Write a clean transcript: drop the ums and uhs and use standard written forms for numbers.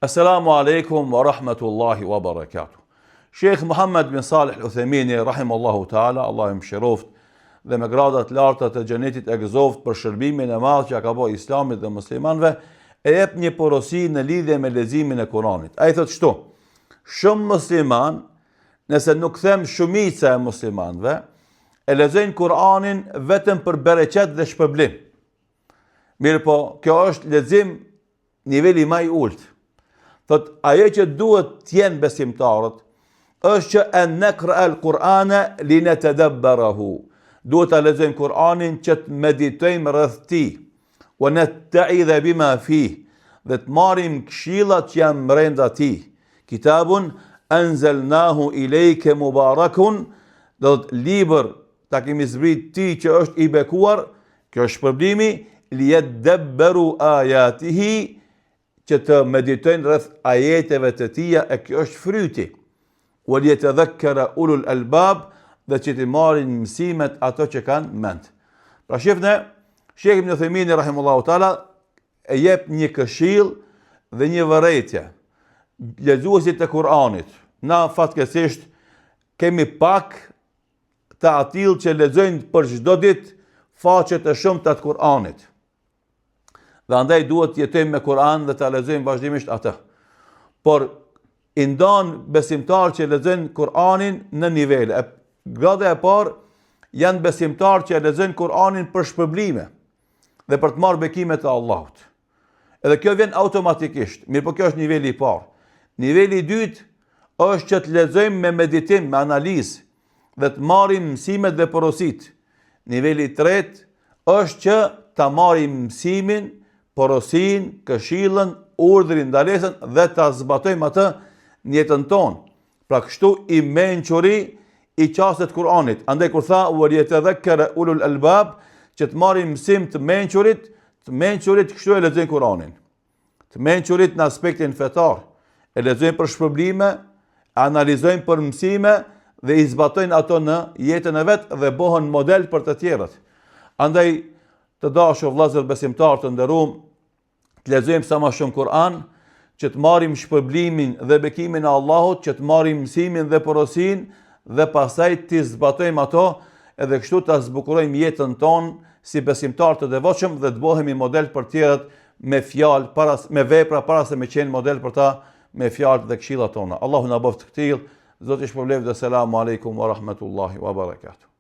Esselamu alejkum wa rahmetullahi wa barakatuh. Sheikh Muhammed bin Salih Al-Uthemini rahimallahu taala, Allahu e mëshiroftë dhe me gradat e larta të xhenetit e gëzoftë për shërbimin e madh që ia ka bo Islamit dhe muslimanëve, e jep një porosi në lidhje me leximin e Kuranit. Ai thotë kështu: Shumë musliman, nëse nuk them shumica e muslimanëve, e lexojnë Kur'anin vetëm për bereqet dhe shpërblim. Mirëpo, kjo është lexim niveli ma i ulët. Thot, ajo që duhet të jenë besimtarët, është që en nekra el Kur'ane li netedebberahu. Duhet ta lexojmë Kur'anin që të meditojmë rreth tij. Wa netteidhe bima fih. Dhe të marrim këshillat që janë mrenda tij. Kitabun enzelnahu ilejke mubarakun, do të thotë libër ta kemi zbrit ty që është i bekuar, kjo është shpërblimi, li jeddebberu ajatihi, që të meditojnë rreth ajeteve të tija, e kjo është fryti. Wa li jetedhekkere ulul elbab, dhe që t'i marrin mësimet ato që kanë mend. Pra shifne, Shejh Ibn Uthejmini, rahimullahu teala, e jep një këshillë dhe një vërejtje. Lexuesit e Kur'anit, na fatkeqësisht kemi pak të atillë që lexojnë për çdo ditë faqet e shumta të Kur'anit. Dhe andaj duhet të jetojmë me Kur'an dhe ta lexojmë vazhdimisht atë. Por i ndan besimtarët që lexojnë Kur'anin në nivele. Grada e parë janë besimtarë që e lexojnë Kur'anin për shpërblime dhe për të marrë bekimet e Allahut. Edhe kjo vjen automatikisht, mirëpo kjo është niveli i parë. Niveli i dytë është që të lexojmë me meditim, me analizë dhe të marrim mësimet dhe porositë. Niveli i tretë është që ta marrim mësimin, porosinë, këshillën, urdhrin, ndalesën dhe ta zbatojmë atë në jetën tonë. Pra kështu i mençuri i qaset Kur'anit. Andaj kur tha wa liyatadhakkara ulul albab, që të marrin mësim të mençurit, të mençurit kështu e lexojnë Kur'anin. Të mençurit në aspektin fetar e lexojnë për shpërblime, e analizojnë për mësime dhe i zbatojnë ato në jetën e vet dhe bëhen model për të tjerët. Andaj të dashur vëllezër besimtarë të nderuam, të lexojmë sa ma shumë Kur'an, që të marrim shpërblimin dhe bekimin e Allahut, që të marrim mësimin dhe porosinë dhe pastaj t'i zbatojmë ato edhe kështu ta zbukurojmë jetën tonë si besimtarë të devotshëm dhe të bëhemi model për tjerët me fjalë para me vepra para se me qenë model për ta me fjalët dhe këshillat tona. Allahu na bëftë të këtillë. Zoti ju shpërbleftë dhe selamu alejkum wa rahmetullahi wa barakatuh.